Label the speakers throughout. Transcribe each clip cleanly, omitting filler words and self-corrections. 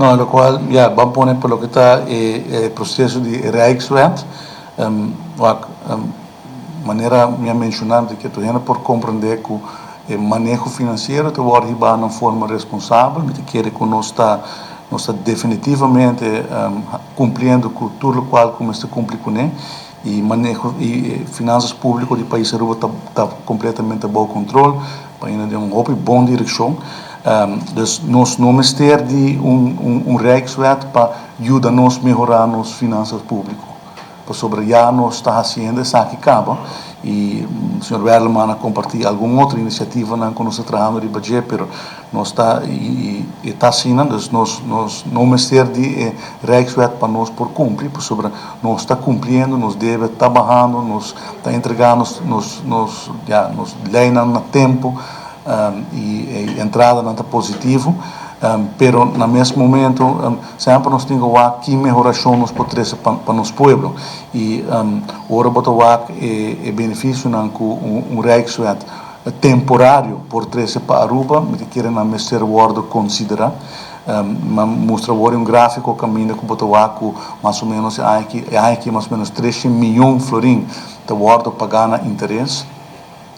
Speaker 1: No, lokual, ya, ban pone pa loke ta e proseso di Rijkswet, wak, manera mi a menshoná di ke tur hende por komprendé ku e maneho finansiero ta wòrdu hibá na un forma responsabel. Mi ta kere ku nos ta nos ta definitivamente kumpliendo ku tur lokual ku mester kumpli kuné i maneho i finansas públiko di pais Aruba ta ta kompletamente bou kontrol, bayendo den un hopi bon direkshon. Dus nos no mester di un un Rijkswet pa yuda nos mehorá nos finansas públiko, pasobra ya nos ta hasiendo esaki kaba i señor Werleman a kompartí algun otro inisiativanan ku nos ta trahando riba dje, pero nos ta i e ta asina, dus nos nos no mester di e Rijkswet pa nos por kumpli, pasobra nos ta kumpliendo, nos debe ta bahando, nos ta entregá nos nos nos ya nos leinan na tempu. I e entradanan ta positivo, pero na mes momento semper nos tin ku wak ki mehorashon nos por trese pa nos pueblo. I ora bo ta wak e benefisionan ku un Rijkswet temporario por trese pa Aruba, mi ta kere nan mester wòrdu konsiderá. Mi a mustra awor un gráfiko kaminda ku bo ta wak ku mas o ménos e aña aki, e aña aki mas o ménos treshen miyon florin ta wòrdu pagá na interes.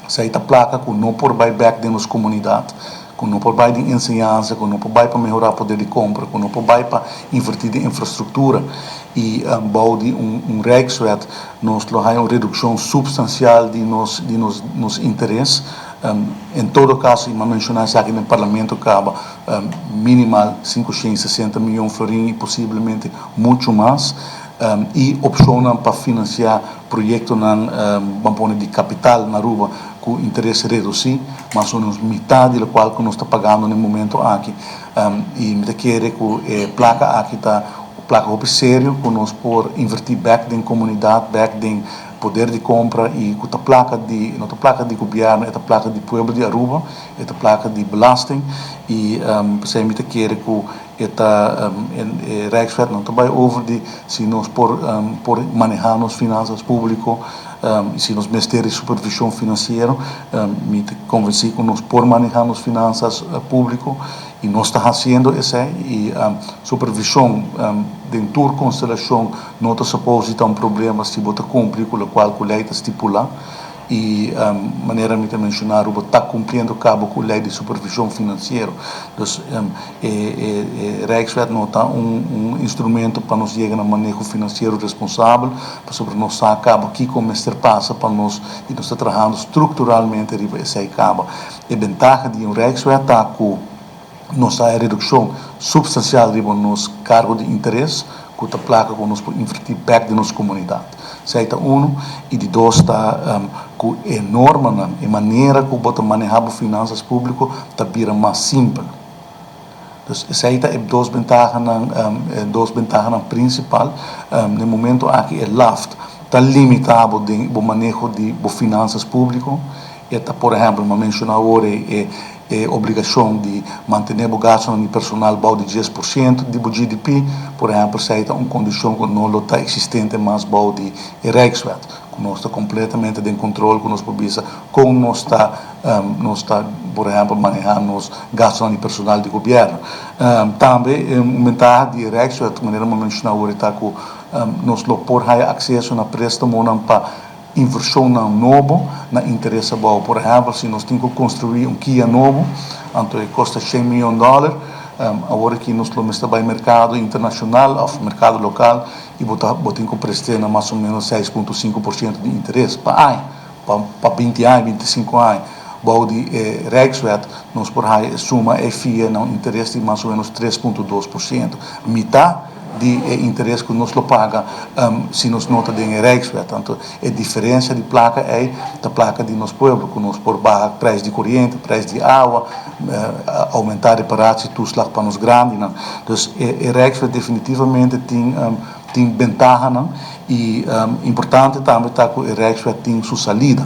Speaker 1: Esei ta plaka ku no por bai bèk den nos komunidat, ku no por bai den enseñansa, ku no por bai pa mehorá poder di kompra, ku no por bai pa invertí den infrastruktura. I bou di un Rijkswet nos lo haña un redukshon supstansial di nos di nos nos interes. En todo kaso, i mi a menshoná esaki den parlamento kaba, minimal 560 mion florin i posiblemente muchu mas. I opshonnan pa finansiá proyektonan ban pone di kapital na Aruba ku interes redusí, mas o menos mitá di lokual ku nos ta pagando na e momento aki. I mi ta kere ku e plaka aki ta un plaka hopi serio ku nos por invertí bèk den komunidat, bèk den poder di kompra i ku ta plaka di, no ta plaka di gobièrnu, e ta plaka di pueblo di Aruba, e ta plaka di belasting i p'esei mi ta kere ku E ta e Rijkswet no ta bai over di si nos por por maneha nos finansas publico y si nos mester di supervision financiero. Mi ta convenci cu nos por maneha nos finansas publico y nos ta haciendo esey y supervision den tur constelacion no ta suppose di ta un problema si bo ta cumpli cu locual cu ley ta stipula. Y manera mi ta menciona Aruba ta cumpliendo cabo cu ley di supervision financiero. Dus e Rijkswet no ta un instrumento pa nos yega na maneho financiero responsabel, pasobra nos sa caba kico mester pasa pa nos y nos ta trahando structuralmente riba esey caba. E bentaha di un Rijkswet ta cu nos ta haya reduccion substancial riba nos cargo di interes, cu ta placa cu nos por inverti bek den nos comunidad. Esey ta uno. Y di dos ta cu e normanan, e manera cu bo ta maneha bo finanzas publico ta bira mas simpel. Dus esey ta e dos bentahanan, e dos bentahanan principal. Den momento aki e LAFT ta limita bo den bo maneho di bo finanzas publico. E ta por ehempel, mi a menciona awor e E obligashon di mantené bo gastunan di personal bou di 10% di bo GDP, por ehèmpel, esei ta un kondishon ku no lo ta eksistente mas bou di e Rijkswet, ku nos ta kompletamente den kontrol ku nos por bisa kon nos ta nos ta por ehèmpel manehá nos gastunan di personal di gobièrnu. Tambe un bentaha di e Rijkswet, manera mi a menshoná awor, ta ku nos lo por haya akseso na préstamonan pa Invershonnan nobo na interes abou. Por ehèmpel, si nos tin ku konstruí un kia nobo, anto e kosta shen mion dòler, awor aki nos lo mester bai merkado internashonal òf merkado lokal i bo ta bo tin ku prest'é na mas o ménos 6,5% di interes pa aña, pa pa 20 aña, 25 aña. Bou di e Rijkswet nos por haya e suma e fia na un interes di mas o ménos 3,2%, mitá di e interes ku nos lo paga si nos no ta den e Rijkswet. Anto e diferensia di plaka ei ta plaka di nos pueblo ku nos por baha prijs di koriente, prijs di awa, oumentá reparatietoeslag pa nos grandinan. Dus e Rijkswet definitivamente tin tin bentahanan i importante tambe ta ku e Rijkswet tin su salida.